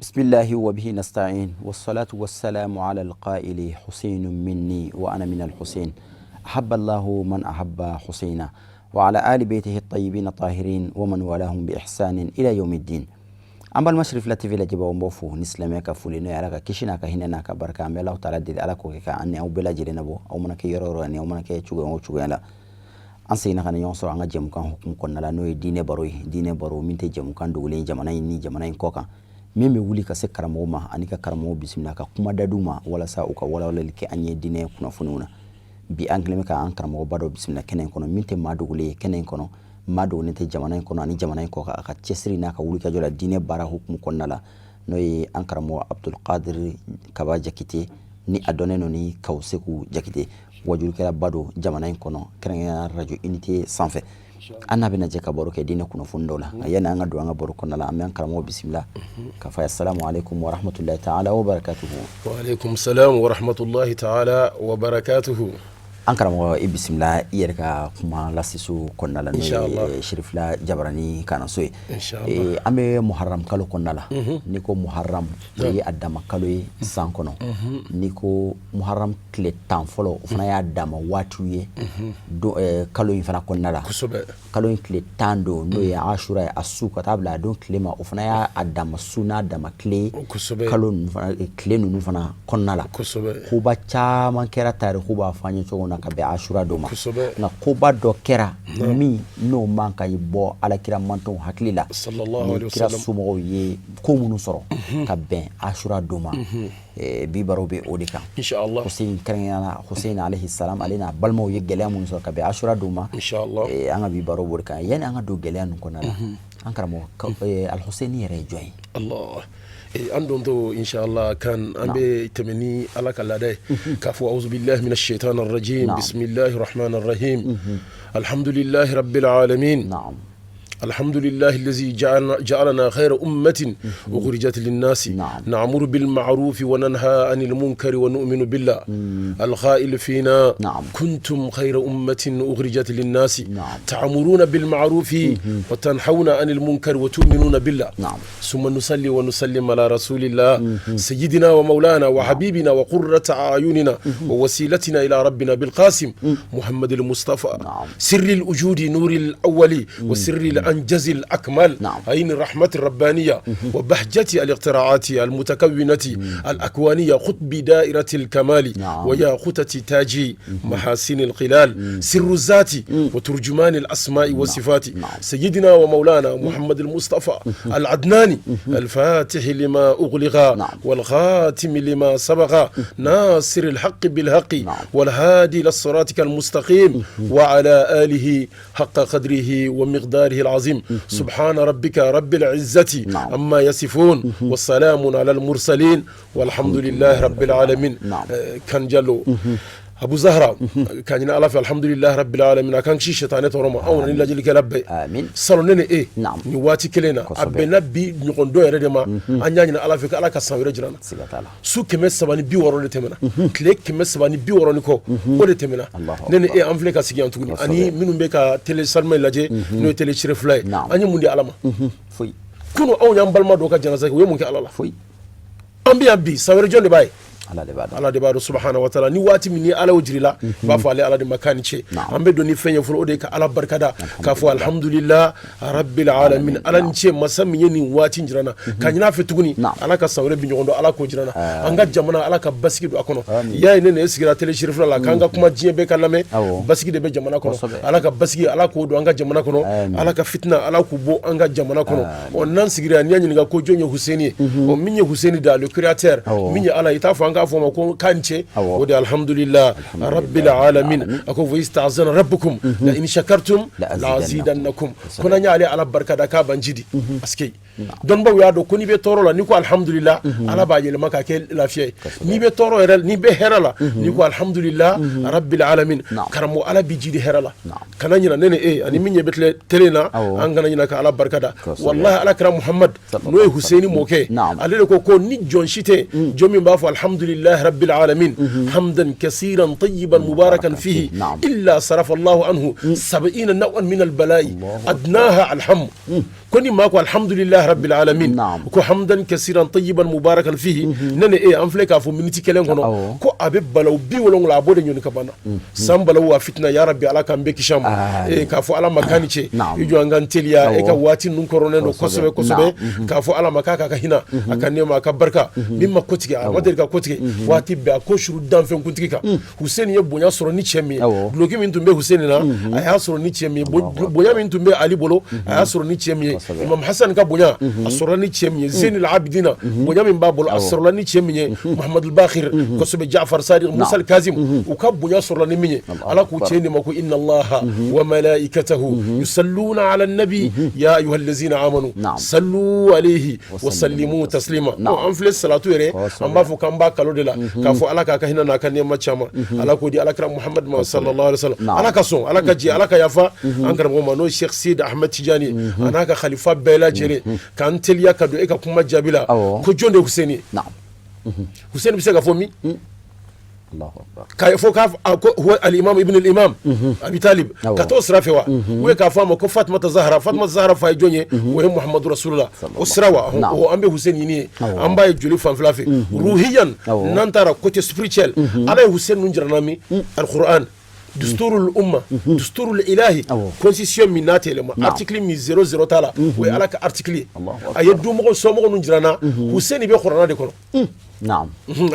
بسم الله وبه نستعين والصلاة والسلام على القائل حسين مني وأنا من الحسين أحب الله من أحب حسينا وعلى آل بيته الطيبين الطاهرين ومن والاهم بإحسان إلى يوم الدين. An balima Cherifla TV lajɛbaaw, n b'aw fo ni silamɛya ka foli, n'o ye Ala ka kisi n'a ka hinɛ n'a ka barika. An bɛ Alahu taala deli, Ala k'o kɛ ka an ni aw bɛɛ lajɛlen nabɔ, aw mana kɛ yɔrɔ o yɔrɔ ani aw mana kɛ cogoya o cogoya la. An seginna ka na ɲɔgɔn sɔrɔ an ka jɛmukan hukumu kɔnɔna la, n'o ye diinɛ baro ye. Diinɛ baro min tɛ jɛmukan dogolen jamana in ni jamana in kɔ kan, min bɛ wuli ka se karamɔgɔw ma ani ka karamɔgɔw bisimila ka kuma da d'u ma walasa u ka walawalali kɛ an ye diinɛ kunnafoniw na. Bi, an kɛlen bɛ ka an karamɔgɔba dɔ bisimila kɛnɛ in kɔnɔ, min tɛ maa dogolen ye kɛnɛ in kɔnɔ, maa dogolen tɛ jamana in kɔnɔ ani jamana in kɔ kan, a ka cɛsiri n'a ka wulikajɔ la diinɛ baara hukumu kɔnɔna la, n'o ye an karamɔgɔ Abdulkadir Kaba Jakite, ni a dɔnnen don ni Kawuseku Jakite, wajulikɛlaba don jamana in kɔnɔ, kɛrɛnkɛrɛnnenya Radio Unité sanfɛ. An n'a bɛna jɛ ka baro kɛ diinɛ kunnafoni dɔw la. Nka yanni an ka don an ka baro kɔnɔna la, an bɛ an karamɔgɔ bisimila k'a fɔ assalamu alaikum wa rahmatullahi ta'ala wa barakatuhu. Wa alaikum salam wa rahmatullahi ta'ala wa barakatuhu. An karamɔgɔ, i bisimila i yɛrɛ ka kuma lasiso kɔnɔna la, n'o ye Cherifla Jabarani kananso ye. An bɛ Muharram kalo kɔnɔna la. N'i ko Muharram, o ye a dama kalo ye san kɔnɔ. N'i ko Muharram tile 10 fɔlɔ, o fana y'a dama waatiw ye kalo in fana kɔnɔna la. Kalo in tile 10 don, n'o ye Ashura ye, a su ka taa bila a don tile ma, o fana y'a dama su n'a dama tile ye kalo ninnu fana, tile ninnu fana kɔnɔna la. Koba caman kɛra, tariku b'a fɔ an ye cogo min na, ka bɛn Ashura don ma. Nka koba dɔ kɛra min n'o man ka bɔ Alakira mantɔnw hakili la, ni kira somɔgɔw ye ko minnu sɔrɔ ka bɛn Ashura don ma. Bi baro bɛ o de kan. Inshallah. Hussein, kɛrɛnkɛrɛnnenya la Hussein alayhi salam, ale n'a balimaw ye gɛlɛya minnu sɔrɔ ka bɛn Ashura don ma. Inshallah. An ka bi baro b'o de kan. Yanni an ka don gɛlɛya ninnu kɔnɔna la, an karamɔgɔ, Al-Hussein yɛrɛ ye jɔn ye? Allah, an don to inshallah kan, an bɛ tɛmɛ ni Ala ka laada ye k'a fɔ auzu billahi minash shaitanir rajim, bismillahir rahmanir rahim, alhamdulillahi rabbil alamin. الحمد لله الذي جعلنا خير أمة أخرجت للناس نأمر بالمعروف وننهى عن المنكر ونؤمن بالله، القائل فينا: كنتم خير أمة أخرجت للناس تأمرون بالمعروف وتنحون عن المنكر وتؤمنون بالله. ثم نصلي ونسلم على رسول الله، سيدنا ومولانا وحبيبنا وقرة أعيننا ووسيلتنا إلى ربنا بالقاسم محمد المصطفى، سر الوجود، نور الأول وسر الأنجز الأكمل، عين الرحمة الربانية وبهجة الاختراعات المتكونة الأكوانية، قطب دائرة الكمال وياقوتة تاج محاسن الخلال، سر الذات وترجمان الأسماء والصفات، سيدنا ومولانا محمد المصطفى العدناني، الفاتح لما أغلق والخاتم لما سبق، ناصر الحق بالحق والهادي إلى صراطك المستقيم، وعلى آله حق قدره ومقداره العظيم. سبحان ربك رب العزة عما يصفون والسلام على المرسلين والحمد لله رب العالمين. Kan Jalo Abu Zahra, k'a ɲini Ala fɛ, alhamdulilahi rabbil alamin, a k'an kisi sitanɛ tɔɔrɔ ma, anw ni lajɛlikɛla bɛɛ. Amin. Salon, ne ni e, Naam. nin waati kelen na, a bɛnna bi ɲɔgɔn dɔ yɛrɛ de ma. An y'a ɲini Ala fɛ ko Ala ka san wɛrɛ jira an na. Siga t'a la. Su 360 de tɛmɛna, tile 360 ni kɔ, o de tɛmɛna. Allahu. Ne ni e, an filɛ ka sigi yan tuguni, ani minnu bɛ ka télé salima lajɛ, n'o ye télé Cherifla ye. An ye mun di Ala ma? Foyi. Kunu, anw y'an balima dɔw ka janaza kɛ. U ye mun kɛ Ala la? Foyi. An bɛ yan bi, san wɛrɛ, jɔn de b'a ye? Ala de b'a dɔn. Ala de b'a dɔn, subahana wa taala. Ni waati min ni Ala y'o jira i la, i b'a fɔ ale Ala de ma k'a ni ce. An bɛ don ni fɛn ye fɔlɔ, o de ye ka Ala barikada, k'a fɔ alhamdulillah rabbil alamin, Ala ni ce, masa min ye nin waati jira n na. Ka ɲin'a fɛ tuguni, Ala ka san wɛrɛ bi ɲɔgɔn dɔn, Ala k'o jira n na. An ka jamana, Ala ka basigi don a kɔnɔ. Y'a ye, ne e sigira télé Cherifla la k'an ka kuma, diɲɛ bɛɛ ka lamɛn. Basigi de bɛ jamana kɔnɔ. Ala ka basigi, Ala k'o don an ka jamana kɔnɔ. Ala ka fitina, Ala k'u bɔ an ka jamana kɔnɔ. Ɔ, n'an sigira yan, n'i y'a ɲininka ko jɔn ye Huseni ye, ɔ, min ye Huseni da, le créateur, min ye Ala ye, i t'a fɔ an k'a fɔ ma ko k'a ni ce? O de alhamdulillah rabbil alamin. A ko wa ista'zana rabbukum la in shakartum la azidannakum. Ko n'an y'ale Ala barikada, k'a b'an jidi, parce que dɔnnibaw y'a dɔn ko n'i bɛ tɔɔrɔ la, n'i ko alhamdulillah, Ala b'a yɛlɛma k'a kɛ lafiya ye. N'i bɛ tɔɔrɔ yɛrɛ, n'i bɛ hɛrɛ la, n'i ko alhamdulillah rabbil alamin, karamɔgɔ, Ala b'i jidi hɛrɛ la. Kana ɲina, ne ni e ani min ɲɛ bɛ tile télé na, an kana ɲina ka Ala barikada. Wallahi, Ala kira Muhammad, n'o ye Huseni mɔkɛ, ale de ko ko ni jɔn si tɛ, jɔn min b'a fɔ alhamdulillah rabbil alamin hamdan kasiran tayyiban mubarakan fihi illa sarafa Allahu anhu sab'ina naw'an min al-bala'i adnaha alham. Ko ni maa ko alhamdulillahi rabbil alamin, ko hamdan kasiran tayyiban mubarakan fihi, ne ni e an filɛ k'a fɔ miniti kelen kɔnɔ, ko a bɛ balawu 70 a b'o de ɲɔni ka ban. San balawu a fitina, ya rabbi, Ala k'an bɛɛ kisi a ma. K'a fɔ Ala ma k'a ni ce. I jɔ an k'an teliya, e ka waati ninnu kɔrɔnen don kosɛbɛ kosɛbɛ. K'a fɔ Ala ma k'a ka hinɛ, a ka nɛɛma, a ka barika. Min ma kotigɛ, a ma deli ka kotigɛ, waati bɛɛ a ko suru danfɛn kuntigi kan. Huseni ye bonya sɔrɔ ni cɛ min ye, duloki min tun bɛ Huseni na, a y'a sɔrɔ ni cɛ min ye, bonya min tun bɛ Ali bolo, a y'a sɔrɔ ni cɛ min ye, Imam Hasan ka bonya, a sɔrɔla ni cɛ min ye, Zenil Abidina, bonya min b'a bolo, a sɔrɔla ni cɛ min ye, Muhamadul Bakir, kosɛbɛ, Jafar Sadiq, Musa Kazim, u ka bonya sɔrɔla ni min ye. Ala k'u cɛ nin ma ko inna Allaha wa malaikatahu yusalluna ala nabi ya ayyuhallazina amanu sallu alayhi wa sallimu taslima. An filɛ salatu yɛrɛ, an b'a fɔ k'an b'a kalo de la, k'a fɔ Ala k'a ka hinɛ n'a ka nɛɛma caman, Ala k'o di Alakira Muhamadu ma sallallahu alaihi wasallam. Ala ka sɔn, Ala ka jɛ, Ala ka yafa an karamɔgɔ ma, n'o ye Sheikh Sidi Ahmed Tijani, a n'a ka khalifa bɛɛ lajɛlen. K'an teliya ka don e ka kuma jaabi la, ko jɔn de Huseni ye? Huseni bɛ se ka fɔ min? K'a fɔ k'a ko huwa al-imam ibn al-imam Abi Talib, ka t'o sira fɛ wa? Ou bien k'a fɔ a ma ko Fatumata Zahara? Fatumata Zahara fa ye jɔn ye? O ye Muhamadu Rasulullah. O sira wa? O an bɛ Huseni ɲini ye, an b'a ye joli fanfɛla fɛ, ruhiyan, n'an taara côté spirituel. Ala ye Huseni ninnu jira min? Al-Qur'an, dusturul umma, dusturul ilahi, constitution min n'a tɛ yɛlɛma, article min 00 t'a la, o ye Ala ka article ye. A ye dumɔgɔ somɔgɔ ninnu jira n na. Huseni bɛ kuranna de kɔnɔ. An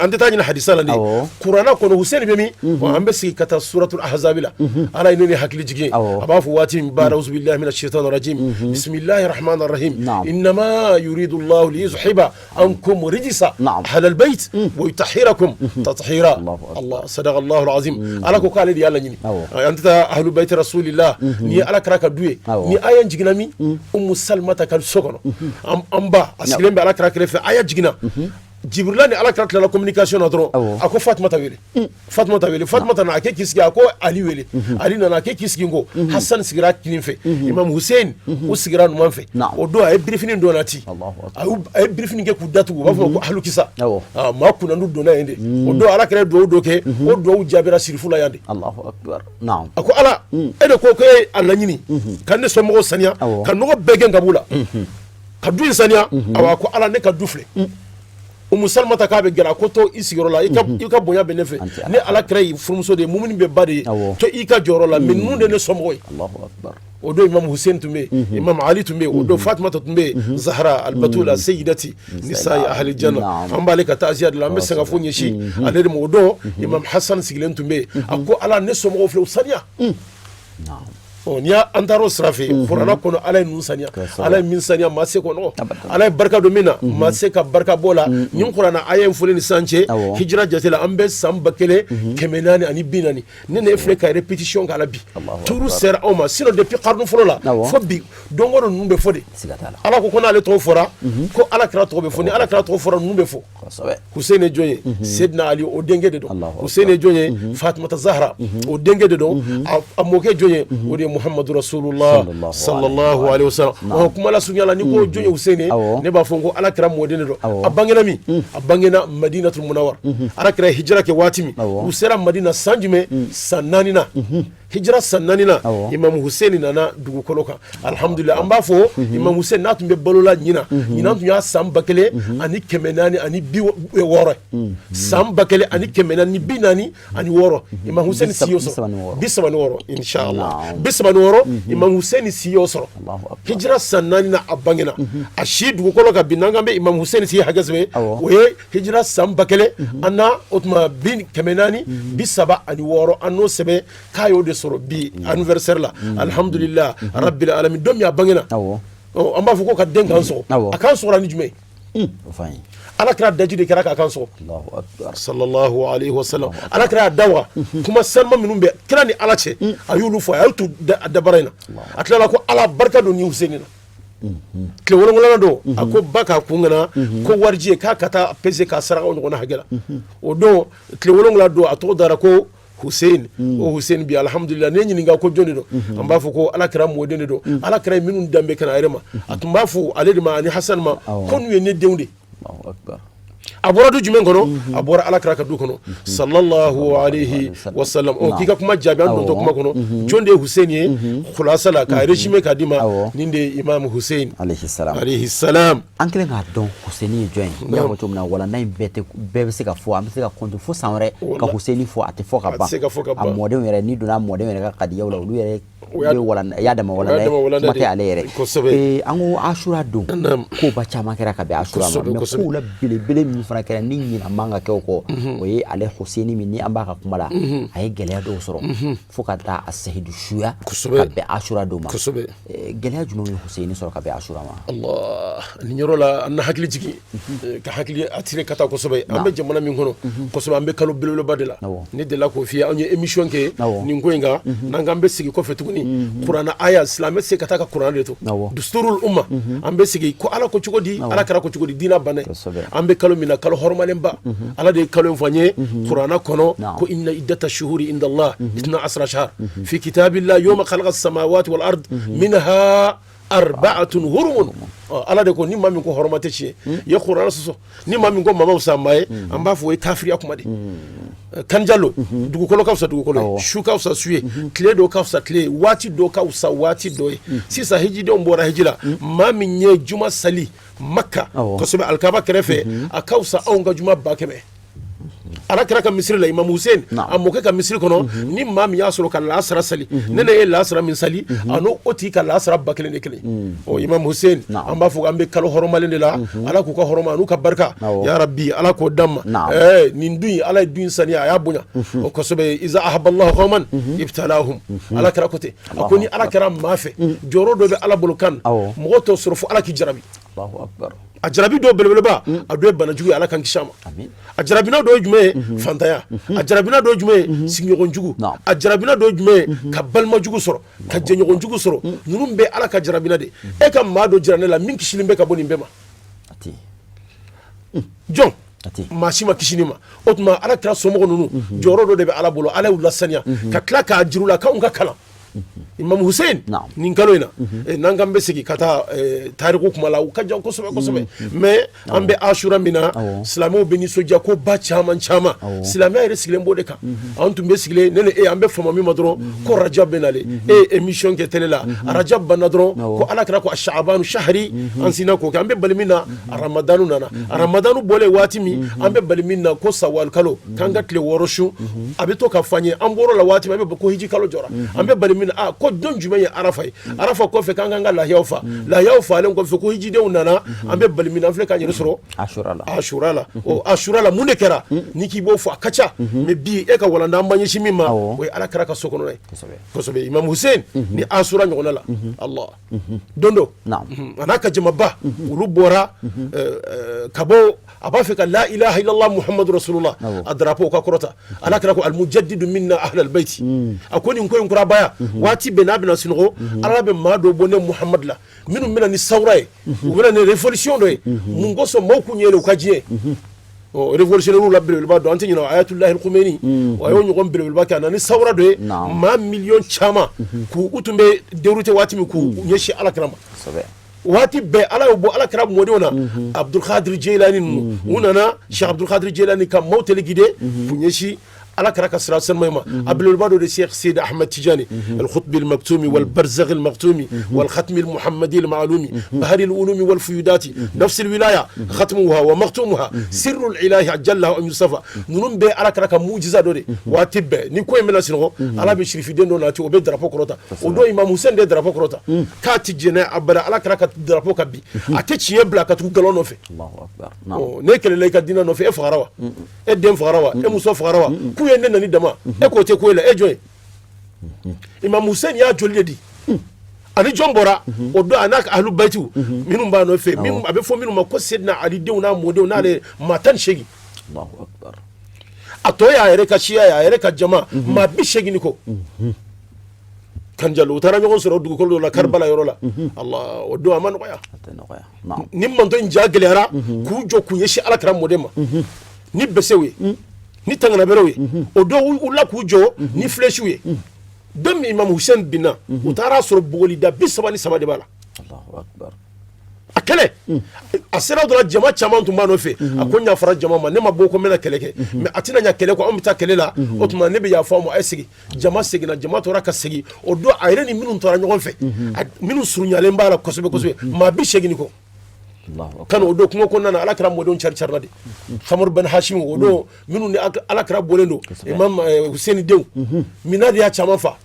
tɛ taa ɲini hadisa la, ni kuranna kɔnɔ Huseni bɛ min? An bɛ sigi ka taa suratul ahzabi la. Ala ye ne ni hakili jigin, a b'a fɔ waati min ba'da auzu billahi minash shaitani rajim, bismillahir rahmanir rahim, innama yuridu Allahu liyuzhiba ankum rijsa ahlal bayt wa yutahhirakum tathira. Allah, sadaqa Allahu alazim. Ala ko k'ale de y'a laɲini. An tɛ taa ahlul bayt rasulillah, ni ye Ala kira ka du ye. Ni aya jiginna min? Umu Salimata ka so kɔnɔ, an ba a sigilen bɛ Ala kira kɛrɛfɛ, aya jiginna. Jibrila ni Ala kira tilala communication na dɔrɔn, a ko Fatumata wele, Fatumata wele. Fatumata nana, a k'e k'i sigi. A ko Ali wele, Ali nana, a k'e k'i sigi. Ko Hasan sigira kinin fɛ, Imam Hussein o sigira numan fɛ. O don a ye birifini dɔ nati, a ye birifini kɛ k'u datugu, u b'a fɔ ko halukisa. Maa kunnandu donna yen de. O don Ala kira ye duwawu dɔ kɛ, o duwawu jaabira sirifu la yan de. A ko Ala, e de ko e a laɲini ka ne somɔgɔw saniya, ka nɔgɔ bɛɛ gɛn ka b'u la, ka du in saniya. Awa, ko Ala, ne ka du filɛ. Umu Salimata k'a bɛ gɛlɛya, ko to i sigiyɔrɔ la, i ka bonya bɛ ne fɛ, ne Ala kira y'i furumuso de ye, mumini bɛ ba de ye, to i ka jɔyɔrɔ la, mais ninnu de ne somɔgɔ ye. O don Imam Hussein tun bɛ yen, Imam Ali tun bɛ yen, o don Fatumata tun bɛ yen, Zahra al-Batula, sayyidati nisa'i ahli janna. An b'ale ka taaziya de la, an bɛ sangafo ɲɛsin ale de ma. O don Imam Hassan sigilen tun bɛ yen, a ko Ala, ne somɔgɔw filɛ, u saniya. N'i an taara o sira fɛ, kuranna kɔnɔ, Ala ye ninnu saniya. Ala ye min saniya, maa se kɔnɔ. Ala ye barika don min na, maa se ka barika bɔ la. Nin kuranna aya in fɔlen ni sisan cɛ, hijira jate la, an bɛ san 1440. Ne ne filɛ ka répétition k'a la bi, turu sera anw ma. Sinon depuis karnu fɔlɔ la fo bi, don o don ninnu bɛ fɔ de. Ala ko n'ale tɔgɔ fɔra, ko Ala kira tɔgɔ bɛ fɔ. Ni Ala kira tɔgɔ fɔra, ninnu bɛ fɔ. Hussein ye jɔn ye? Sedina Ali, o denkɛ de don. Hussein ye jɔn ye? Fatumata Zahra, o denkɛ de don. A mɔkɛ jɔn ye? O de ye Muhammadu Rasulullah sallallahu alaihi wasallam. O kuma la surunya la, ni ko jɔn ye Hussein ye, ne b'a fɔ ko Ala kira mɔden de don. A bangena min? A bangena Madinatul Munawwar. Ala kira ye hijira kɛ waati min, u sera Madina san jumɛn? San naaninan, hijira san naaninan, Imam Hussein nana dugukolo kan. Alhamdulillah, an b'a fɔ Imam Hussein n'a tun bɛ balo la ɲinan, ɲinan tun y'a san 1460, san 1446, Imam Hussein si y'o sɔrɔ, 36, inshallah, 36, Imam Hussein si y'o sɔrɔ. Hijira san naani na a bangena. A si dugukolo kan bi, n'an kan bɛ Imam Hussein si hakɛ sɛbɛn, o ye hijira san ba kelen an na, o tuma bi 436, an n'o sɛbɛn k'a y'o de sɔrɔ bi anniversaire la. Alhamdulillah rabbil alamin. Don min a bangena, an b'a fɔ ko ka den kan sɔgɔ. A kan sɔgɔra ni jumɛn ye? Ala kira daji de kɛra k'a kan sɔgɔ sallallahu alaihi wasallam. Ala kira y'a da wa kuma sanuma minnu bɛ kira ni Ala cɛ, a y'olu fɔ, a y'u to dabara in na. A tilala ko Ala barika don ni Hussein na. Tile wolonwula don, a ko ba k'a kun kana ko wariji ye k'a ka taa pese k'a saraka o ɲɔgɔnna hakɛ la. O don tile wolonwula don, a tɔgɔ dara ko Hussein. O Hussein bi, alhamdulillah, ne ɲininka ko jɔn de don, an b'a fɔ ko Ala kira mɔden de don. Ala kira ye minnu danbe ka na a yɛrɛ ma, a tun b'a fɔ ale de ma ani Hasan ma ko n'u ye ne denw de. A bɔra du jumɛn kɔnɔ? A bɔra Ala kira ka du kɔnɔ, sallallahu alayhi wa sallam. Ɔ, k'i ka kuma jaabi, an dontɔ kuma kɔnɔ, jɔn de ye Hussein ye? Khulasa la, k'a résumé k'a d'i ma, nin de ye Imam Hussein alayhi salam. Alayhi salam. An kɛlen k'a dɔn Hussein ye jɔn ye, n y'a fɔ cogo min na, walanda in bɛɛ tɛ, bɛɛ bɛ se ka fɔ, an bɛ se ka compter fo san wɛrɛ ka Hussein fɔ, a tɛ fɔ ka ban. A tɛ se ka fɔ ka A ban. mɔdenw yɛrɛ, n'i donna a mɔdenw yɛrɛ ka kadiyaw la, olu yɛrɛ bɛ walanda y'a dama walanda ye, kuma tɛ ale yɛrɛ. An ko Asura don, koba caman kɛra ka bɛn Asura ma, mais kow la belebele min fana kɛra ni ɲina man ka kɛ o kɔ, o ye ale Hussein min ni an b'a ka kuma la, a ye gɛlɛya dɔw sɔrɔ fo ka taa a sehidu suya ka bɛn Asura don ma. Gɛlɛya jumɛn ye Hussein sɔrɔ ka bɛn Asura ma? Allah, nin yɔrɔ la, an na hakili jigin ka hakili attirer ka taa kosɛbɛ. An bɛ jamana min kɔnɔ kosɛbɛ, an bɛ kalo belebeleba de la. Ne delila k'o f'i ye, anw ye émission kɛ nin ko in kan. N'an k'an bɛ segin kɔfɛ tuguni, kuranna aya, silamɛ se ka taa ka kuranna de to dusturul umma. An bɛ sigi ko Ala ko cogo di, Ala kira ko cogo di, diinɛ banna. An bɛ kalo min na, kalo hɔrɔmalenba, Ala de ye kalo in fɔ an ye kuranna kɔnɔ ko inna iddata shuhuri inda Allah itna asra shahr fi kitabillah yawma khalaqa samawati wal ard minha arba'atun hurumun. Ala de ko, ni maa min ko hɔrɔma tɛ tiɲɛ ye, kuranna sɔsɔ. Ni maa min ko maa ma fisa maa ye, an b'a fɔ o ye kafiriya kuma de. Kanjalo, dugukolo ka fisa dugukolo ye, su ka fisa su ye, tile dɔ ka fisa tile ye, waati dɔ ka fisa waati dɔ ye. Sisan hijidenw bɔra hiji la, maa min ye juma sali Maka kosɛbɛ, alikaba kɛrɛfɛ, a ka fisa anw ka juma 100,000. Ala kira ka misiri la, Imam Hussein a mɔkɛ ka misiri kɔnɔ, ni maa min y'a sɔrɔ ka laasara sali, ne ye laasara min sali, a n'o o tigi ka laasara 1000 de kelen. Ɔ, Imam Hussein, an b'a fɔ an bɛ kalo hɔrɔmalen de la. Ala k'u ka hɔrɔma n'u ka barika, ya Rabbi, Ala k'o d'an ma. Nin dun in, Ala ye dun in saniya, a y'a bonya o kosɛbɛ. Iza ahabballahu qauman ibtalahum, Ala kira ko ten. A ko ni Ala kɛra maa fɛ, jɔyɔrɔ dɔ bɛ Ala bolo kan, mɔgɔ t'o sɔrɔ fo Ala k'i jarabi. A jarabi dɔ belebeleba, a dɔ ye banajugu ye, Ala k'an kisi a ma. A jarabina dɔ ye jumɛn ye? Fantanya. A jarabina dɔ ye jumɛn ye? Sigiɲɔgɔn jugu. A jarabina dɔ ye jumɛn ye? Ka balima jugu sɔrɔ, ka jɛɲɔgɔn jugu sɔrɔ. Ninnu bɛɛ Ala ka jarabina de. E ka maa dɔ jira ne la min kisilen bɛ ka bɔ nin bɛɛ ma. Jɔn? Maa si ma kisi nin ma. O tuma Ala kira somɔgɔ ninnu, jɔyɔrɔ dɔ de bɛ Ala bolo, Ala y'u lasaniya ka tila k'a jira u la k'anw ka kalan Imam Hussein nin kalo in na. N'an k'an bɛ segin ka taa tariku kuma la, u ka jan kosɛbɛ kosɛbɛ. Mais an bɛ Asura min na, silamɛw bɛ nisɔndiya ko ba caman caman. Silamɛya yɛrɛ sigilen b'o de kan. An tun bɛ sigilen, ne ni e, an bɛ fama min ma dɔrɔn ko Rajab bɛ nalen. E ye émission kɛ télé la, Rajab banna dɔrɔn ko Ala kira ko Shaabanu shahri, an sinna k'o kɛ. An bɛ bali min na, Ramadanu nana. Ramadanu bɔlen waati min, an bɛ bali min na ko Sawal kalo k'an ka tile 6 sun, a bɛ to ka fɔ an ye. An bɔr'o la waati min, an bɛ ko hiji kalo jɔra. An bɛ bali min na, a ko don jumɛn ye Arafa ye? Arafa kɔfɛ, k'an k'an ka lahiyaw fa. Lahiyaw falen kɔfɛ, ko hijidenw nana. An bɛ bali min na, an filɛ k'an yɛrɛ sɔrɔ Asura la. Ɔ, Asura la, mun de kɛra? Ni k'i b'o fɔ, a ka ca. Mais bi, e ka walanda, an b'an ɲɛsin min ma, o ye Ala kira ka so kɔnɔna ye kosɛbɛ. Imam Hussein ni Asura ɲɔgɔnna la, Allah don dɔ, a n'a ka jamaba, olu bɔra ka bɔ, a b'a fɛ ka la ilaha illallah muhammadu rasulullah, a drapeau ka kɔrɔta. Ala kira ko almujaddidu minna ahlal baiti. A ko nin ko in kurabaya waati bɛɛ, n'a bɛna sunɔgɔ, Ala bɛ maa dɔ bɔ ne Muhammad la minnu bɛna ni sawura ye, u bɛna ni révolution dɔ ye. Mun kosɔn maaw k'u ɲɛ u ka diɲɛ? Ɔ, révolutionnaire la belebeleba dɔn, an tɛ ɲinɛ Ayatollah Khomeini, a y'o ɲɔgɔn belebeleba kɛ. A nana ni sawura dɔ ye, maa miliyɔn caman k'u u tun bɛ dérouter waati min, k'u ɲɛsin Ala kira ma. Waati bɛɛ Ala y'o bɔ Ala kira mɔdenw na, Abdulkadir Jilani ninnu, u nana Cheikh Abdulkadir Jilani ka maaw téléguider k'u ɲɛsin Ala kira ka sira sanuma ma. A belebeleba dɔ de, Cheikh Sidi Ahmed Tijani, القطب المكتوم والبرزخ المختوم والختم المحمدي المعلوم بحر العلوم والفيودات نفس الولاية ختمها ومختومها سر الإله جل أن يوسف. Ninnu bɛɛ Ala kira ka mujiza dɔ de. Waati bɛɛ ni ko in bɛna sunɔgɔ, Ala bɛ sirifiden dɔ nati, o bɛ drapeau kɔrɔta. O don, Imam Hussein de drapeau kɔrɔta k'a ti jɛnɛ abada Ala kira ka drapeau ka bi. A tɛ tiɲɛ bila ka tugu nkalon nɔfɛ. Ne kɛlɛla i ka diinɛ nɔfɛ, e fagara wa? E den fagara wa? E muso fagara wa? K'u ye ne nani dama, e k'o tɛ ko e la, e jɔn ye? Imam Hussein y'a joli de di. Ani jɔn bɔra o don? A n'a ka ahlu bayitiw minnu b'a nɔfɛ, a bɛ fɔ minnu ma ko Sedina Ali denw n'a mɔdenw n'ale, maa 18. A tɔ y'a yɛrɛ ka siya ye, a yɛrɛ ka jama, maa 80 ni kɔ. Kanjalo, u taara ɲɔgɔn sɔrɔ dugukolo dɔ la, Karibala yɔrɔ la. Allah, o don a ma nɔgɔya. Ni mantɔn in ja gɛlɛyara k'u jɔ k'u ɲɛsin Ala kira mɔden ma ni besew ye, ni tanganabɛrɛw ye, o dɔw wulila k'u jɔ ni flèchew ye. Don min Imam Hussein binna, u taara sɔrɔ bugɔlida 33 de b'a la. A kɛlɛ a sera dɔrɔn, jama caman tun b'a nɔfɛ. A ko n yafara jama ma, ne ma bɔ ko n bɛna kɛlɛ kɛ, mais a tɛna ɲɛ kɛlɛ kɔ, anw bɛ taa kɛlɛ la. O tuma ne bɛ yafa aw ma, a ye segin. Jama seginna, jama tora ka segin. O don, a yɛrɛ ni minnu tora ɲɔgɔn fɛ, minnu surunyalen b'a la kosɛbɛ kosɛbɛ, maa 80 kɔ. Kan o don kungo kɔnɔna na, ala kira mɔdenw cari carila de. Hamadu ben Hashim, o don minnu ni ala kira bɔlen don, Imam Hussein denw, mina de y'a caman fa.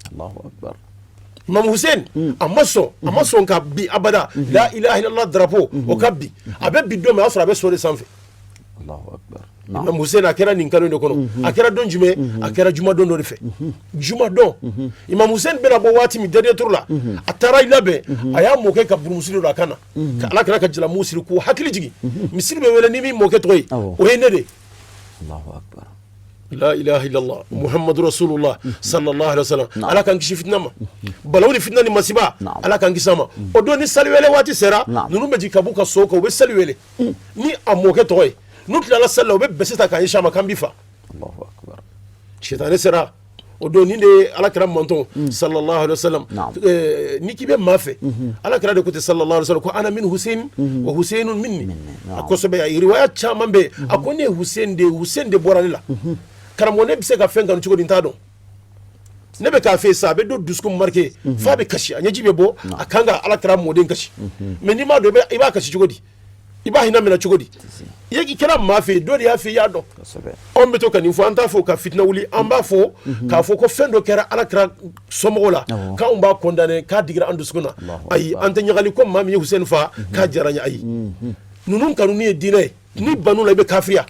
Imam Hussein, a ma sɔn ka bi abada. La ilaha illallah drapeau, o ka bi, a bɛ bi don min, a y'a sɔrɔ a bɛ so de sanfɛ. Imam Hussein, a kɛra nin kalo de kɔnɔ. A kɛra don jumɛn? A kɛra jumadon dɔ de fɛ. Jumadon, Imam Hussein bɛna bɔ waati min, dernier tour la, a taara i labɛn, a y'a mɔkɛ ka burumusi dɔ don a kan na, ka ala kira ka jalamu siri k'u hakili jigin. Misiri bɛ wele ni min mɔkɛ tɔgɔ ye, o ye ne de. La ilaha illallah Muhammadu rasulullah sallallahu alaihi wasallam. Ala k'an kisi fitina ma, balawu ni fitina ni masiba, Ala k'an kisi a ma. O don ni sali wele waati sera, ninnu bɛ jigin ka b'u ka so kan, u bɛ sali wele ni a mɔkɛ tɔgɔ ye. N'u tilala sali la, u bɛ bese ta k'a ɲɛsin a ma k'an b'i fa. Sitanɛ sera o don, nin de ye ala kira mantɔn sallallahu alaihi wasallam. Ni k'i bɛ maa fɛ, ala kira de ko ten sallallahu alaihi wasallam ko ana min Hussein wa Huseinun minni. A kosɛbɛ, a riwaya caman bɛ yen. A ko ne ye Hussein de ye, Hussein de bɔra ne la. Karamɔgɔ, ne bɛ se ka fɛn kanu cogo di? N t'a dɔn. Ne bɛ k'a fɛ sa, a bɛ don dusukun marqué f'a bɛ kasi, a ɲɛji bɛ bɔ, a kan ka ala kira mɔden kasi. Mais n'i m'a dɔn, i b'a kasi cogo di? I b'a hinɛ minɛ cogo di? I kɛra maa fɛ yen, dɔ de y'a fɛ, i y'a dɔn. Anw bɛ to ka nin fɔ, an t'a fɔ ka fitina wuli, an b'a fɔ k'a fɔ ko fɛn dɔ kɛra ala kira somɔgɔw la, k'anw b'a condamné, k'a digira an dusukun na. Ayi, an tɛ ɲagali ko maa min ye Hussein fa k'a diyara n ye. Ayi, ninnu kanuni ye diinɛ ye, ni banu la i bɛ kafiriya.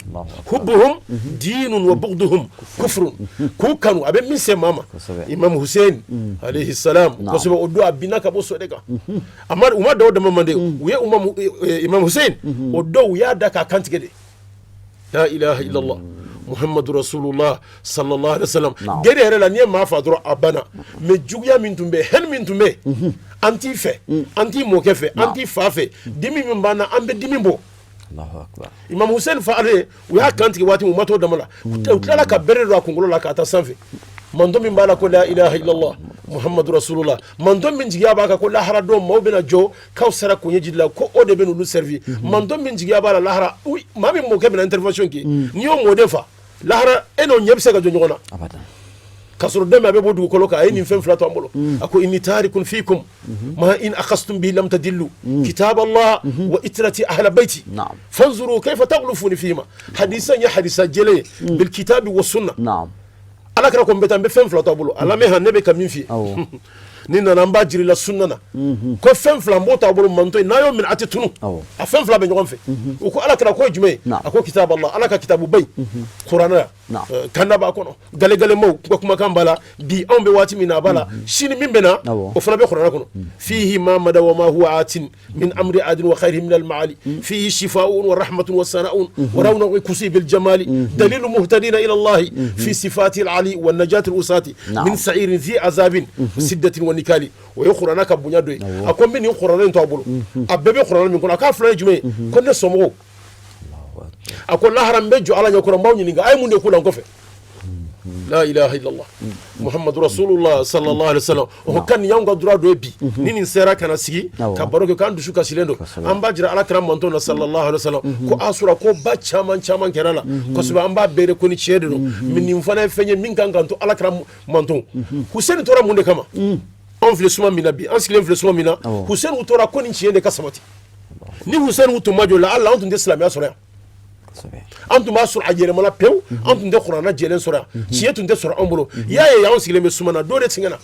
Hubbuhum diinun wa bughduhum kufrun. K'u kanu, a bɛ min se maa ma. Imam Hussein alayhi salam, kosɛbɛ, o don a binna ka bɔ so de kan. A ma, u ma dɔw dama mande, u ye Imam Hussein, o don u y'a da k'a kantigɛ de. La ilaha illallah Muhammadu rasulullah sallallahu alaihi wasallam. Gere yɛrɛ la, n'i ye maa fa dɔrɔn, a banna. Mais juguya min tun bɛ, haine min tun bɛ, an t'i fɛ, an t'i mɔkɛ fɛ, an t'i fa fɛ, dimi min b'an na, an bɛ dimi bɔ. Imam Hussein fa ale, u y'a kantigɛ waati min, u ma t'o dama la, u tilala ka bere don a kunkolo la k'a ta sanfɛ. Mantɔn min b'a la ko la ilaha illallah Muhammadu rasulullah, mantɔn min jigiya b'a kan ko lahara don maaw bɛna jɔ k'aw sera kun ye jiri la, ko o de bɛ n'olu servi. Mantɔn min jigiya b'a la lahara, maa min mɔkɛ bɛna intervention kɛ, n'i y'o mɔden fa lahara, e n'o ɲɛ bɛ se ka jɔ ɲɔgɔn na? K'a sɔrɔ dɛmɛ a bɛ bɔ dugukolo kan, a ye nin fɛn fila to an bolo. A ko inni tarikun fikum ma in akhastum bihi lam tadillu kitab Allah wa itrati ahla baiti fanzuru kayfa taghlufuni fihima. Hadisa ye hadisa jɛlen ye bil kitabi wa sunna. Ala kɛra ko n bɛ taa, n bɛ fɛn fila to a bolo, a lamɛn han, ne bɛ ka min f'i ye ni nana, n b'a jira i la sunna na, ko fɛn fila n b'o t'a bolo mantɔ ye, n'a y'o minɛ a tɛ tunu. A fɛn fila bɛ ɲɔgɔn fɛ. U ko ala kɛra k'o ye jumɛn ye? A ko kitab Allah, ala ka kitabu ba in, kuranɛ, kanda b'a kɔnɔ, galegalemaw ka kumakan b'a la. Bi anw bɛ waati min na, a b'a la. Sini min bɛ na, o fana bɛ kuranɛ kɔnɔ. Fihi ma mada wa ma huwa atin min amri adin wa khayrihi min al maali fihi shifaa'un wa rahmatun wa sana'un wa rawnaqu kusi bil jamali dalilu muhtadina ila Allah fi sifati al ali wa najati al usati min sa'irin zi azabin siddatin wa nikali. O ye kuranɛ ka bonya dɔ ye. A ko n bɛ nin kuranɛ in to a bolo, a bɛɛ bɛ kuranɛ min kɔnɔ. A k'a fila ye jumɛn ye? Ko ne somɔgɔw, a ko lahara n bɛ jɔ ala ɲɛkɔrɔ, n b'aw ɲininka a ye mun de k'u la n kɔfɛ. La ilaha illallah Muhammadu rasulullah sallallahu alaihi wasallam. O kan nin y'anw ka droit dɔ ye bi. Ni nin sera ka na sigi ka baro kɛ, k'an dusu kasilen don, an b'a jira ala kira mantɔn na sallallahu alaihi wasallam ko asura ko ba caman caman kɛra la kosɛbɛ. An b'a bɛɛ ko ni tiɲɛ de don, mais nin fana ye fɛn ye min kan k'an to ala kira mantɔn. Hussein tora mun de kama? Anw filɛ suma min na bi, an sigilen filɛ suma min na, Hussein tora ko nin tiɲɛ de ka sabati. Ni Hussein tun ma jɔ la, hali an tun tɛ silamɛya sɔrɔ yan, an tun b'a sɔrɔ a yɛlɛmana pewu, an tun tɛ kuranna jɛlen sɔrɔ yan, tiɲɛ tun tɛ sɔrɔ an bolo. I y'a ye, anw sigilen bɛ suma na, dɔ de sɛgɛnna.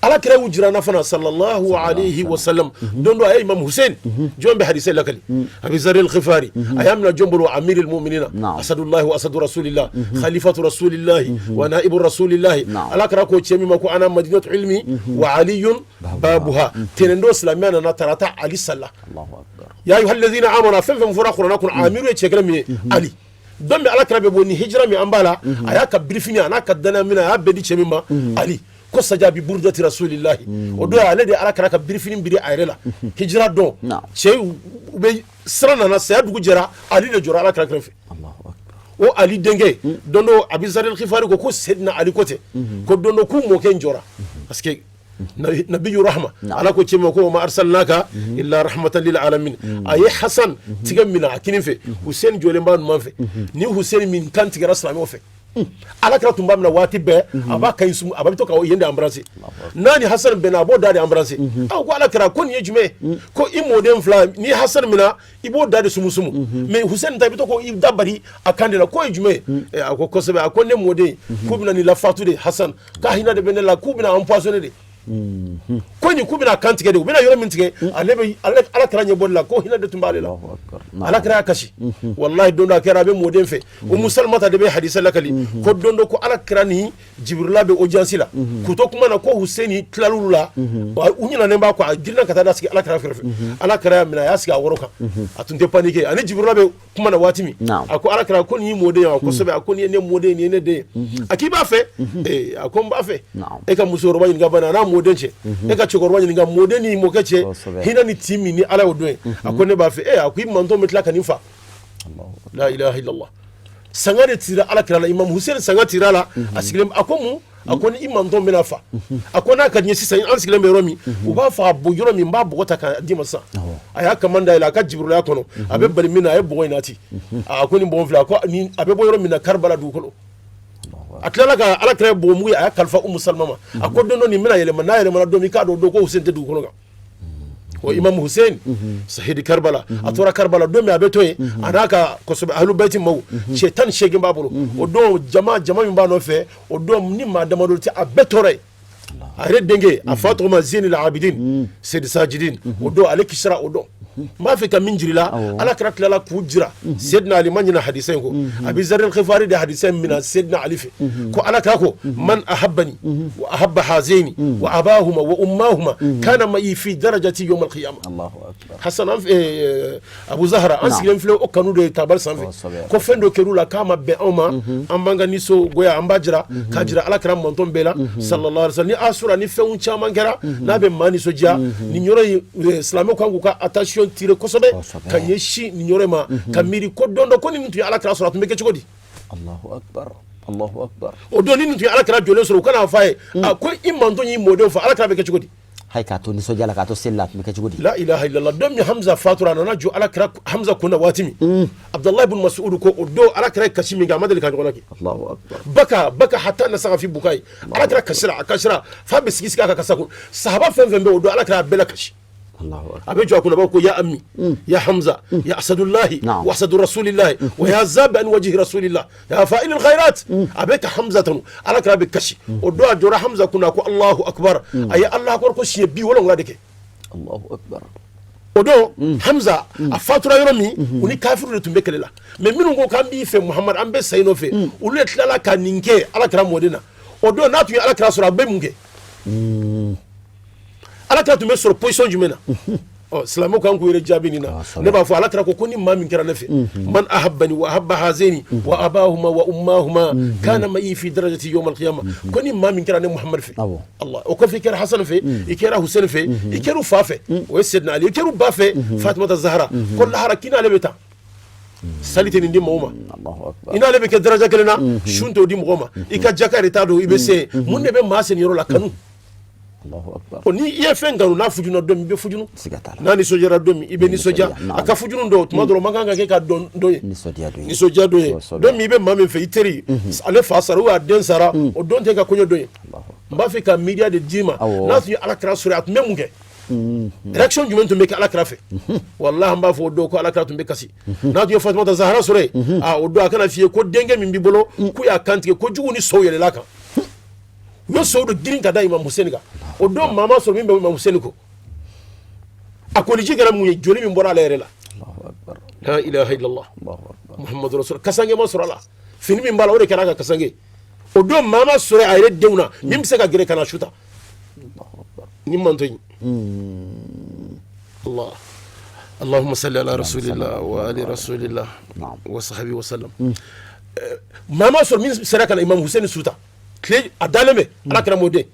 Ala kira y'u jira an na fana sallallahu alayhi wa sallam. Don dɔ a ye Imam Hussein, jɔn bɛ hadisa lakali, Abi Zar al-Ghifari, a y'a minɛ jɔn bolo? Amirul mu'minina, asadullahi wa asadu rasulillah, khalifatu rasulillahi wa naibu rasulillahi. Ala kira ko cɛ min ma ko ana madinatu ilmi wa aliyun babuha. Tɛnɛn don silamɛya nana, tarata Ali salla. Ya ayyuhal ladhina amanu, fɛn fɛn fɔra kuranɛ kɔnɔ, amiru ye cɛ kelen min ye, Ali. Don min ala kira bɛ bɔ ni hijira min an b'a la, a y'a ka birifini a n'a ka danaya minɛ, a y'a bɛɛ di cɛ min ma, Ali. Ko saja bi burudati rasulillahi, o don ale de ala kira ka birifini biri a yɛrɛ la hijira don. Cɛ u bɛ siran nana, saya dugu jɛra, Ali de jɔra ala kira kɛrɛfɛ. O Ali denkɛ, don dɔ Abi Zar al-Ghifari ko Sedina Ali ko ten ko don dɔ k'u mɔkɛ in jɔra parce que Nabiyu rahma, Ala ko cɛ ma ko ma arsalnaka illa rahmatan lil alamin. A ye Hasan tigɛ minɛ a kinin fɛ, Hussein jɔlen b'a numan fɛ. Ni Hussein min kan tigɛra silamɛw fɛ, Ala kira tun b'a minɛ waati bɛɛ, a b'a kan sumu, a bɛ to ka yen de embrasser. N'a ni Hasan bɛnna, a b'o da de embrasser. Aw ko Ala kira ko nin ye jumɛn ye? Ko i mɔden fila, ni Hasan minɛ, i b'o da de sumusumu, mais Hussein ta, i bɛ to ko i da bari a kan de la, k'o ye jumɛn ye? A ko kosɛbɛ, a ko ne mɔden k'u bɛna nin lafatu de, Hasan k'a hinɛ de bɛ ne la, k'u bɛna empoisonner de, ko nin k'u bɛna kan tigɛ de, u bɛna yɔrɔ min tigɛ, ale bɛ Ala kira ɲɛ bɔli la, ko hinɛ de tun b'ale la. Ala kira y'a kasi walahi. Don dɔ a kɛra, a bɛ mɔden fɛ, Umu Salamata de bɛ hadisa lakali, ko don dɔ ko Ala kira ni Jibirila bɛ audience la, k'u to kuma na, ko Huseni tilal'olu la, u ɲinɛnen b'a kɔ, a girinna ka taa da sigi Ala kira kɛrɛfɛ. Ala kira y'a minɛ, a y'a sigi a woro kan, a tun tɛ paniquer. Ani Jibirila bɛ kuma na waati min, a ko Ala kira ko nin y'i mɔden ye wa? Kosɛbɛ. A ko nin ye ne mɔden ye, nin ye ne den ye. A k'i b'a fɛ? Ee, a ko n b'a fɛ. E ka musokɔrɔba ɲininka bana a n'a mɔden cɛ, e ka cɛkɔrɔba ɲininka mɔden ni mɔkɛ cɛ, hinɛ ni tin min ni Ala y'o don ye. A ko ne b'a fɛ. Ee, a ko i mantɔn bɛ tila ka nin fa. La ilaha illallah. Sanga de tira Ala kira la, Imam Hussein sanga tira la, a sigilen. A ko mun? A ko ni i mantɔn bɛna fa, a ko n'a ka di n ye sisan, an sigilen bɛ yɔrɔ min, u b'a fɔ a bɔ yɔrɔ min, n b'a bɔgɔ ta k'a d'i ma sisan. A y'a kaman dayɛlɛ a ka Jibirila kɔnɔ, a bɛ bali min na, a ye bɔgɔ in nati. A ko nin bɔgɔ filɛ, a ko ni a bɛ bɔ yɔrɔ min na, Karibala dugukolo. A tilala ka Ala kira bɔgɔ mugu ye, a y'a kalifa Umu Salama ma. A ko don dɔ nin bɛna yɛlɛma, n'a yɛlɛmana don min, k'a dɔn don ko Hussein tɛ dugukolo kan. O Imam Hussein sahidi Karbala, a tora Karbala don min, a bɛ to yen, a n'a ka kosɛbɛ Ahlul Bayti maaw, cɛ 18 b'a bolo. O don jama min b'a nɔfɛ, o don ni maa damadɔ tɛ, a bɛɛ tora yen. A yɛrɛ denkɛ, a fa tɔgɔ ma Zenil Abidin Seyidi Sajidin, o don ale kisira. O don n b'a fɛ ka min jira la, Ala kira tilala k'u jira Seydina Ali ma ɲina hadisa in ko Abi Zaril Khifari de hadisa in mina Seydina Ali fɛ, ko Ala kira ko man ahabbani wa ahabba hazaini wa abahuma wa ummahuma kana ma'i fi darajati yawm al-qiyamah. Hasan an Abu Zahra, an sigilen filɛ o kanu de tabali sanfɛ, ko fɛn dɔ kɛr'u la k'a ma bɛn anw ma, an b'an ka nisɔngoya, an b'a jira k'a jira Ala kira mantɔn bɛɛ la sallallahu alaihi wasallam. Ni Asura ni fɛnw caman kɛra n'a bɛ maa nisɔndiya, nin yɔrɔ in silamɛw kan k'u ka attention tirer kosɛbɛ ka ɲɛsin nin yɔrɔ in ma, ka miiri ko don dɔ ko ni nin tun ye Ala kira sɔrɔ, a tun bɛ kɛ cogo di? Allahu akbar, Allahu akbar. O don ni nin tun ye Ala kira jɔlen sɔrɔ, u kana f'a ye a ko i mantɔn y'i mɔdenw fa, Ala kira bɛ kɛ cogo di? Hay k'a to nisɔndiya la, k'a to seli la, a tun bɛ kɛ cogo di? La ilaha illallah. Don min Hamza fatura, a nana jɔ Ala kira Hamza kunna waati min, Abdullahi ibn Mas'ud ko o don Ala kira ye kasi min kɛ, a ma deli ka ɲɔgɔn na kɛ. Allahu akbar. Baka baka hatta nasaga fi bukai. Ala kira kasira, a kasira fa bɛ sigi sigi a ka kasa kun. Sahaba fɛn fɛn bɛ o don, Ala kira a bɛɛ la kasi. A bɛ jɔ a kunna, b'a ko ya ammi ya Hamza ya asadullahi wa asadu rasulillahi wa ya zabi an wajhi rasulillah ya fa'il alkhairat. A bɛ ka Hamza tanu, Ala kira bɛ kasi. O don a jɔra Hamza kunna ko Allahu akbar, a ye Allahu akbar ko siɲɛ 70 de kɛ. Allahu akbar. O don Hamza a fatura yɔrɔ min, u ni kafiru de tun bɛ kɛlɛ la, mais minnu ko k'an b'i fɛ Muhamad, an bɛ sa i nɔfɛ, olu de tilala ka nin kɛ Ala kira mɔden na. O don n'a tun ye Ala kira sɔrɔ, a bɛ mun kɛ? Ala kira tun bɛ sɔrɔ position jumɛn na? Ɔ, silamɛw kan k'u yɛrɛ jaabi nin na. Ne b'a fɔ, Ala kira ko ni maa min kɛra ne fɛ, man ahabbani wa ahabba hazaini wa abahuma wa ummahuma kana ma'i fi darajati yawm al-qiyamah, ko ni maa min kɛra ne Muhamad fɛ, Allah, o kɔfɛ i kɛra Hasan fɛ, i kɛra Hussein fɛ, i kɛra u fa fɛ, o ye Seydina Ali, i kɛra u ba fɛ, Fatumata Zahra, ko lahara k'i n'ale bɛ taa sali tɛ nin di mɔgɔw ma, i n'ale bɛ kɛ daraja kelen na, sun t'o di mɔgɔ ma, i ka jaka yɛrɛ t'a dɔn i bɛ se mun de bɛ maa sen yɔrɔ la kanu. O ni i ye fɛn kanu, n'a fujuna don min, i bɛ fujunu, n'a nisɔndiyara don min, i bɛ nisɔndiya. A ka fujunu dɔw tuma dɔrɔn man kan ka kɛ ka dɔn dɔ ye nisɔndiya don ye. Don min i bɛ maa min fɛ, i teri, ale fa sara ou a den sara, o don tɛ ka kɔɲɔ don ye. N b'a fɛ ka miiriya de d'i ma. N'a tun ye Ala kira sɔrɔ, a tun bɛ mun kɛ? Réaction jumɛn tun bɛ kɛ Ala kira fɛ? Walahi, an b'a fɔ o don ko Ala kira tun bɛ kasi. N'a tun ye Fatumata Zahara sɔrɔ yen, a o don a kana f'i ye ko denkɛ min b'i bolo k'u y'a kantigɛ, ko jugu ni sow yɛlɛla kan, u ye sow de girin ka da Imam Hussein kan. O don maa ma sɔrɔ min bɛ Imam Hussein kɔ. A koliji kɛra mun ye? Joli min bɔra ale yɛrɛ la. La ilaha illallah Muhammadu rasul. Kasange ma sɔrɔ a la, fini min b'a la, o de kɛra a ka kasange. O don maa ma sɔrɔ a yɛrɛ denw na min bɛ se ka gɛrɛ ka na su ta ni manto in. Allah Allahumma salli ala rasulillah wa ali rasulillah wa sahbihi wa sallam. Maa ma sɔrɔ min sera ka na Imam Hussein su ta tile a dalen bɛ Ala kira mɔden.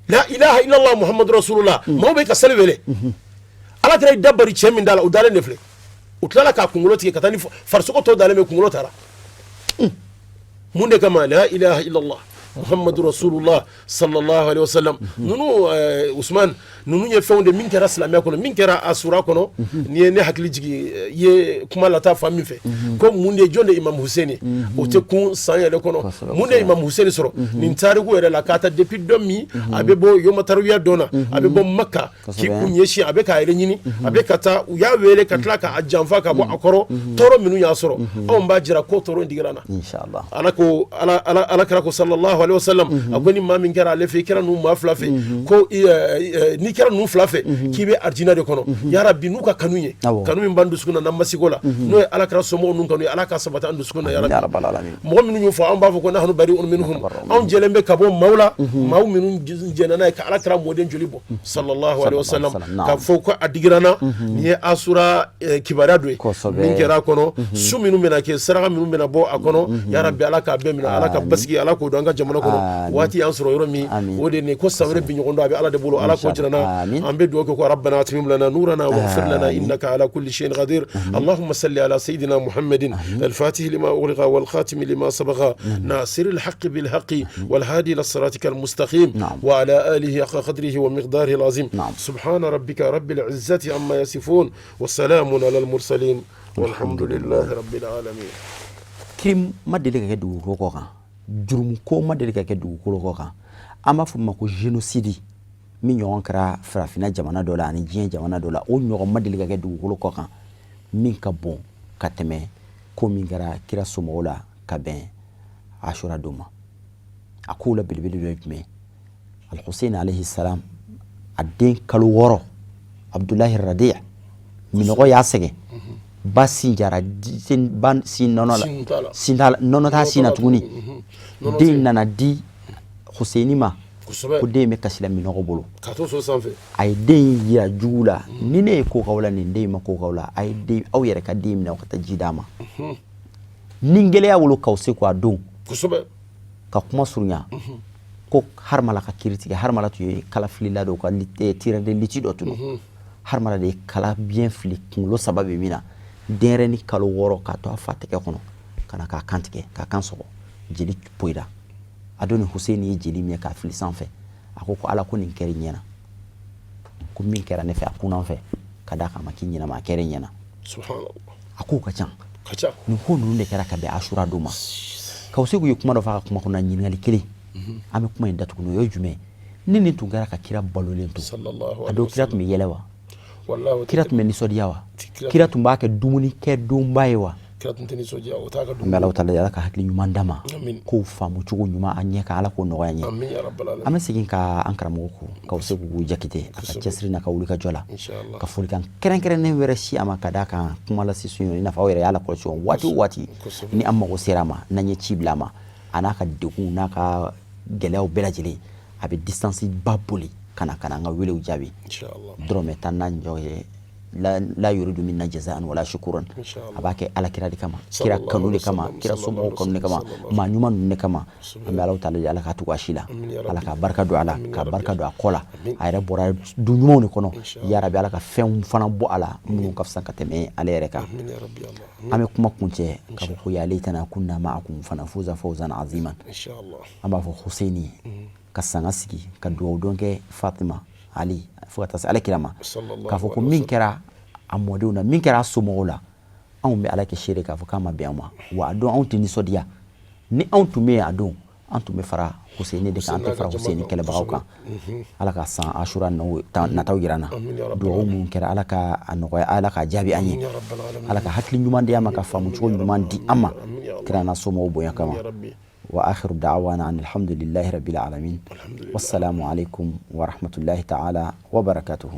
La ilaha illallah Muhammadu rasulullah. Maaw bɛ ka sali wele, Ala kira da bari cɛ min da la, o dalen de filɛ. U tilala k'a kunkolo tigɛ ka taa ni farisogo tɔ dalen bɛ, kunkolo taara mun de kama? La ilaha illallah. Muhammadu Rasulullah sallallahu alaihi wasallam. Ninnu Usman, ninnu ye fɛnw de min kɛra silamɛya kɔnɔ, min kɛra asura kɔnɔ. N'i ye ne hakili jigin, i ye kuma lata fan min fɛ, ko mun de, jɔn de Imam Hussein? O tɛ kun san yɛrɛ kɔnɔ. Mun de Imam Hussein sɔrɔ nin tariku yɛrɛ la, k'a ta depuis don min a bɛ bɔ yoma tariya don na, a bɛ bɔ Maka k'i kun ɲɛsin, a bɛ k'a yɛrɛ ɲini, a bɛ ka taa, u y'a wele ka tila k'a janfa ka bɔ a kɔrɔ, tɔɔrɔ minnu y'a sɔrɔ, anw b'a jira ko tɔɔrɔ in digira an na. Inshallah. Ala ko, ala kira ko sallallahu alaihi wasallam, a ko ni maa min kɛra ale fɛ, i kɛra ninnu maa fila fɛ, ko n'i kɛra ninnu fila fɛ, k'i bɛ arijinɛ de kɔnɔ. Ya Rabbi, n'u ka kanu ye, kanu min b'an dusukun na n'an ma siko la, n'o ye ala kira somɔgɔw ninnu kanu ye, ala ka sabati an dusukun na, ya Ya Rabbi. Rabbal alamin. Mɔgɔ minnu y'o fɔ, an b'a fɔ ko nahnu bari'un minhum, anw jɛlen bɛ ka bɔ maaw la, maaw minnu jɛnna n'a ye ka ala kira mɔden joli bɔ sallallahu alaihi wasallam. Sallallahu. Ka fɔ ko a digira n na, nin ye asura kibaruya dɔ ye min kɛra a kɔnɔ, su minnu bɛna kɛ, saraka minnu bɛna bɔ a kɔnɔ. Ya Rabbi, ala k'a bɛɛ minɛ, ala ka basigi, ala k'o don an ka jamana kɔnɔ. Waati y'an sɔrɔ yɔrɔ min, o de nin ko san wɛrɛ bi ɲɔgɔn dɔn, a bɛ ala de bolo, ala k'o jira n na. An bɛ dugawu kɛ ko rabbana atmim lana nurana waghfir lana innaka ala kulli shay'in qadir. Allahumma salli ala sayyidina Muhammadin al-fatih lima ughliqa wal khatim lima sabaqa nasir al-haqq bil haqq wal hadi ila siratika al-mustaqim wa ala alihi haqqa qadrihi wa miqdarihi al-azim. Subhana rabbika rabbil izzati amma yasifun wa salamun ala al-mursalin walhamdulillahi rabbil alamin. Crime ma deli ka kɛ dugukolo kɔ kan, jurumu ko ma deli ka kɛ dugukolo kɔ kan, an b'a fɔ o ma ko génocide, min ɲɔgɔn kɛra farafinna jamana dɔ la ani diɲɛ jamana dɔ la, o ɲɔgɔn ma deli ka kɛ dugukolo kɔ kan min ka bon ka tɛmɛ ko min kɛra kira somɔgɔw la ka bɛn asura don ma. A kow la belebele dɔ ye jumɛn? Alhusein alayhi salam, a den kalo 6, Abdulahi Radiya, minɔgɔ y'a sɛgɛn, ba sin jara, ba sin nɔnɔ la, sin t'a la, nɔnɔ t'a sin na tuguni. Den nana di Huseini ma ko den bɛ kasi la minɔgɔ bolo. A ye den yira jugu la: ni ne ye ko k'aw la, nin den ma ko k'aw la, a ye den, aw yɛrɛ ka den minɛ, aw ka taa ji d'a ma. Ni gɛlɛya wolo k'aw se ko a don ka kuma surunya ko Harimala ka kiiri tigɛ. Harimala tun ye kalafilila dɔ ka tireur de lutte dɔ tun don. Harimala de ye kala biɲɛ fili kunkolo saba bɛ min na, denyɛrɛni kalo 6, k'a to a fa tɛgɛ kɔnɔ ka na k'a kan tigɛ, k'a kan sɔgɔ, jeli poyira. A don ni Hussein ye jeli minɛ k'a fili sanfɛ, a ko ko ala ko nin kɛra ɲɛna, ko min kɛra ne fɛ a kunna fɛ, ka d'a kan a ma k'i ɲɛna ma, a kɛra ɲɛna. A kow ka ca. Nin ko ninnu de kɛra ka bɛn asura don ma. K'aw se k'u ye kuma dɔ fɔ a ka kuma kɔnɔ, ɲininkali kelen, an bɛ kuma in datugu n'o ye: jumɛn ni nin tun kɛra ka kira balolen to a don, kira tun bɛ yɛlɛ wa? Kira tun bɛ nisɔndiya wa? Kira tun b'a kɛ dumuni kɛ donba ye wa? An bɛ Ala taala, Ala ka hakili ɲuman d'a ma, k'o faamu cogo ɲuman a ɲɛ kan, Ala k'o nɔgɔya an ye. An bɛ segin ka an karamɔgɔ ko k'aw se k'u Jakite, a ka cɛsiri n'a ka wuli ka jɔ la, ka folikan kɛrɛnkɛrɛnnen wɛrɛ si a ma, ka d'a kan kuma lase sun, i n'a fɔ aw yɛrɛ y'a lakɔlɔsi, waati o waati ni an mago sera a ma, n'an ye ci bila a ma, a n'a ka degun n'a ka gɛlɛyaw bɛɛ lajɛlen, a bɛ distance ba boli ka na an ka welew jaabi, dɔrɔmɛ tan n'a jɔ ye, la yuridu minna jazaan wala shukuran. A b'a kɛ ala kira de kama, kira kanu de kama, kira somɔgɔw kanu de kama, maa ɲuman ninnu de kama. An bɛ Ala taala, Ala ka tugu a si la, Ala ka barika don a la, ka barika don a kɔ la. A yɛrɛ bɔra du ɲumanw de kɔnɔ. Ya Rabi, Ala ka fɛnw fana bɔ a la minnu ka fisa ka tɛmɛ ale yɛrɛ kan. An bɛ kuma kuncɛ k'a fɔ ko ya laytana kunna ma'akum fanafuza fawzan aziman. An b'a fɔ Huseini ka sanga sigi ka dugawu dɔn kɛ Fatima, Ali, fo ka taa se ala kira ma, k'a fɔ ko min kɛra a mɔdenw na, min kɛra a somɔgɔw la, anw bɛ ala kɛ seere k'a fɔ k'a ma bɛn an ma wa. A don anw tɛ nisɔndiya. Ni anw tun bɛ yen a don, an tun bɛ fara Huseini de kan, an tɛ fara Huseini kɛlɛbagaw kan. Ala ka san asura nataw jira an na. Dugawu minnu kɛra, Ala ka a nɔgɔya, Ala ka jaabi an ye, Ala ka hakili ɲuman di an ma, ka faamu cogo ɲuman di an ma, kira n'a somɔgɔw bonya kama. وآخر دعوانا أن الحمد لله رب العالمين، والسلام عليكم ورحمة الله تعالى وبركاته.